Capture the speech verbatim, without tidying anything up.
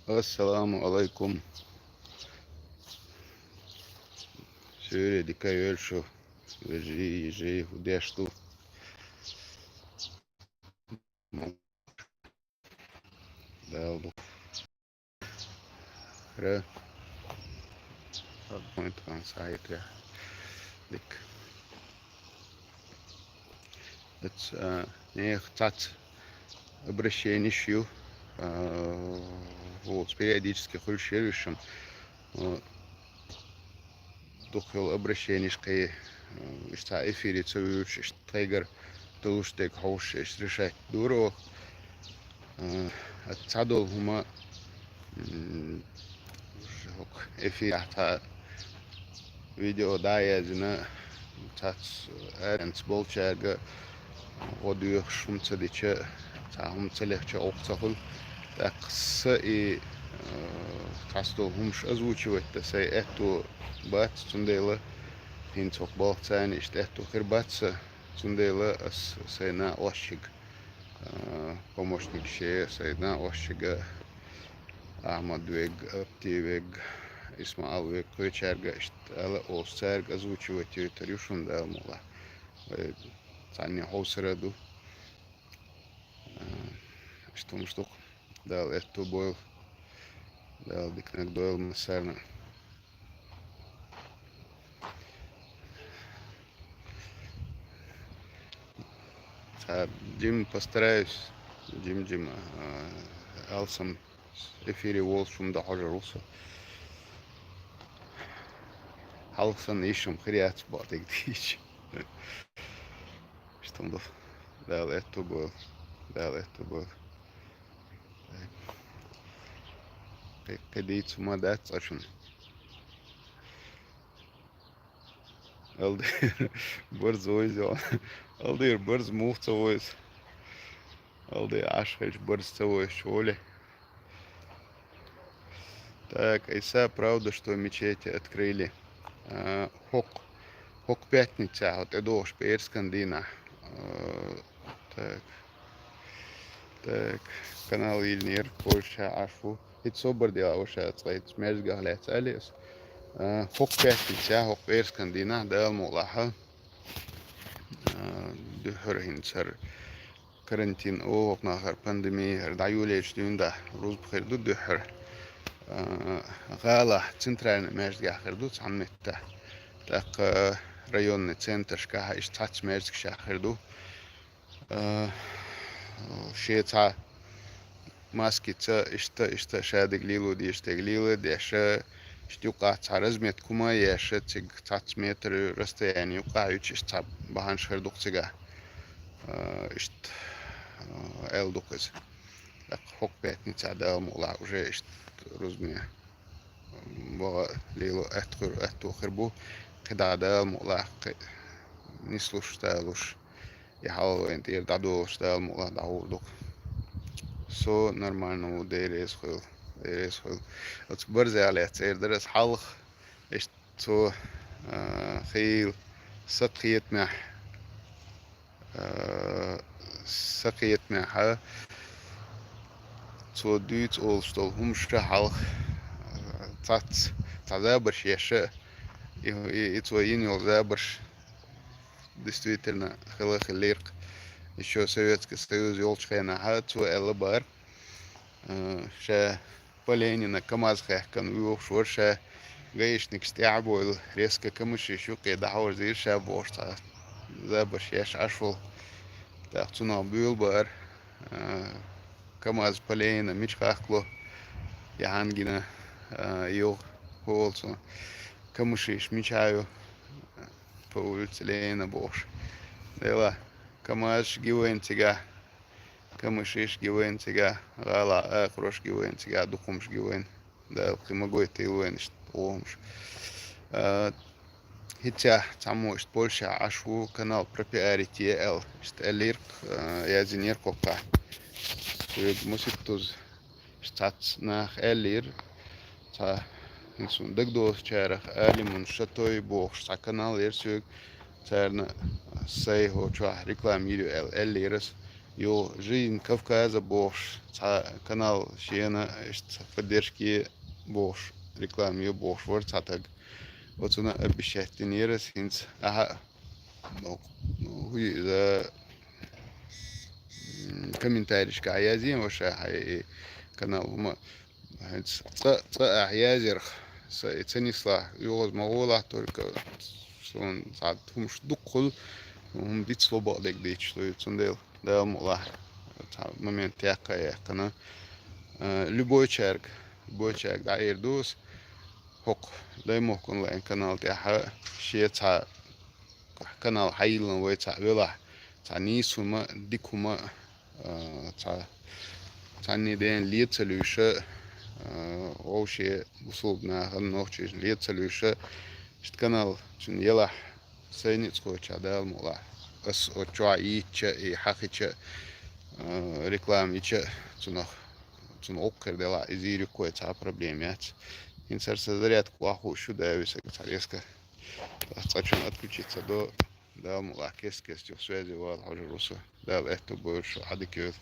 Ассаламу алайкум. Суьйре дика йойла шу, вежарий, йижарий, хӀу деш ду? Дала ду. Ра. Хьо тхан сайт я. Дика. Эц, а, нех цац обращенеш ю, а, вот, периодически хуьлуш яр уьш-м. А, дукха йолу обращенеш кхин, а, иштта эфире ца вуьйлуш, иштта тхайгара долуш дерг хьовсуш, иштта решать дора оха. А, цхьадолу хӀума, м, хӀокху эфирехь цхьа видео дӀа а яздина, цац аренца болчаьрга гӀо доьхуш хӀума ца дича, цхьа хӀума ца лехча, оха ца хуьлу. ТӀаккха сан и, а, цхьацца долу хӀумаш озвучивать дан сайн аьтто бац, цундела хӀинца хӀокху балхаца иштта аьтто хир бац сан. Цундела ас сайн накъосташка, а, помощникаш, сайн накъосташка, Ахьмад вег, Апти вег, Исмаил вег, кхечаьрга иштта ала а олуш, цаьрга озвучивать йойтур ю шуна, Дала мукъ лахь. Вай цхьанне хьовсур а ду. А, иштта хӀумаш ду-кх. Дала аьтто бойла. Дала диканиг дойла массарна. Цхьа жима постараюсь, жима-жима, а, алсам эфире волуш хӀума дан хьожур ву со. Хьалха санна йиш-м хир яц боху дерг дийча. Иштта хӀума ду. Дала аьтто бойла. Дала аьтто бойла. Кхин, кхин дийца хӀума дац цкъа шуна. Алде, барз войза йо. Алдера, барз муха ца войза? Алде, Ӏаш хилча барз ца войза чу воле. Так, Иса, правда, что мечети открыли? А, хӀокху, хӀокху пятницехь, хӀо тӀедогӀуш пӀераскан дийнахь. А, так. Так, канал йиллинера, Польша Ӏаш ву. ХӀинца собар де лаьа ша цкъа хӀинца маьждигах лаьцна аьлла ас. А, хӀокху пятницехь, хӀокху пӀераскан дийнахь, Дала мукъ лахь, а, дуьххьара хӀинца хӀара карантин, оха нахара пандеми, хӀара дӀайолаелча дуьйна дӀа рузба хир ду дуьххьара. А, гӀалахь центральный маьждигехь хир ду цхьана меттехь. ТӀаккха районный центрашкахь иштта цхьацца маьждигашкахь хир ду. А, шен цхьа маскица иштта, иштта ша дерг лело дезаш дерг лела а деш, иштта юккъахь цхьа разметка хӀума а еш, цига цхьацца метр расстояние юккъахь а юьтуш, иштта цхьа бахьанаш хир ду-кх цигахь. А, иштта, а, аьлла ду-кх иза. ТӀаккха хӀокху пятницехь, Дала мукъ лахь, уже иштта рузбане ваха лело аьтто хир, аьтто хир бу. КхидӀа, Дала мукъ лахь, кхин нислуш, талуш, и хьал вайна тӀера дӀадолуш, Дала мукъ лахь, дӀагӀур ду-кх. Со нормально ву, Дела реза хуьлда, Дела реза хуьлда. Оцу барзехь лаьцна эр дара ас хьалха, иштта цо, а, хийла сакхетамехь, а, сакхетамехь, цо дуьйцу олуш долу хӀумаш хьалха, а, цхьацца, цхьа забарш еш, и, и, и цо йина йолу забарш действительно хила хиллера-кх. Ещё Советский Союз йолчу хенахь цо аьлла бара, а, ша по Ленина КамАЗ хаьхкина воьхуш вара ша, гаишникаш тӀаьхьа а бовлу, резко камашаш юккъе дӀахьорзийра ша бохуш, цхьа забарш еш Ӏаш волу. ТӀаккха цунах буьйлабара, а, КамАЗ по Ленина мича хахкало, яхьан гина, а, юха хӀолцун камашаш мичахь ю, по улице Ленина бохуш. Дела, КамАЗаш ги вайна цигахь, камашаш ги вайна цигахь, гӀалахь акхарош ги вайна цигахь, дукхамаш ги вайна. Дала кхин ма гойтийла вайна иштта гӀо хӀумаш. А, хӀинцехь цхьаммо иштта Польшехь Ӏаш ву, канал пропиарить е аьлла, иштта аьллера-кх, а, яздинера-кх оха. Соьга масийттаза иштта цхьацца наха аьллера, цхьа, хӀинца суна дагадоцучарах, Алимун Шатой бохуш цхьа канал яра соьга, царна сайн хӀокху чохь реклама йийр ю аьлла аьллера ас. Йо, Жизнь Кавказа бохуш, цхьа канал шена, иштта поддержки бохуш, реклама ю бохуш вара цхьа таг. Оцуна обещать динера ас хӀинца. Аха, ну, ну, хӀу иза, м, комментарийшка а язйина ваша, хьай и канал хӀума. ХӀинца цкъа, цкъа ахь язъярх, са и ца нислахь, юхаза ма гӀолахь, только суна цхьа хӀумаш дукха хуьлу, хӀума дицло бакъдерг дийча луй, цундела Дала мукъалахь цхьа момент яккха а яьккхина. Э, любойчаьрга, любойчаьрга дӀаэр ду ас, хӀокху Даймохкан лайн канал тӀехь шен цхьа канал хьайиллина вай цхьаъ велахь, цхьа нийса хӀума, дика хӀума, а, цхьа, цхьанне дена ле ца луьйша, а, вовше бусулба нахана нохчийна ле ца луьйша, иштта канал цуьнан елахь, сайна а цхьочахь Дала мукъалахь. Ас оцу чохь йийцча и хьахича, а, реклама йича цунах, цунна гӀуккхур делахь, иза йийр ю кхой цхьа проблема яц. ХӀинца хӀара сан зарядка охьахууш ю, да, висарг цхьа резко. Цкъачунна отключиться до. Дала мукъалахь кест-кест юха связи вала хьожур ву со. Дала аьтто бойла шу, Ӏадика йойла.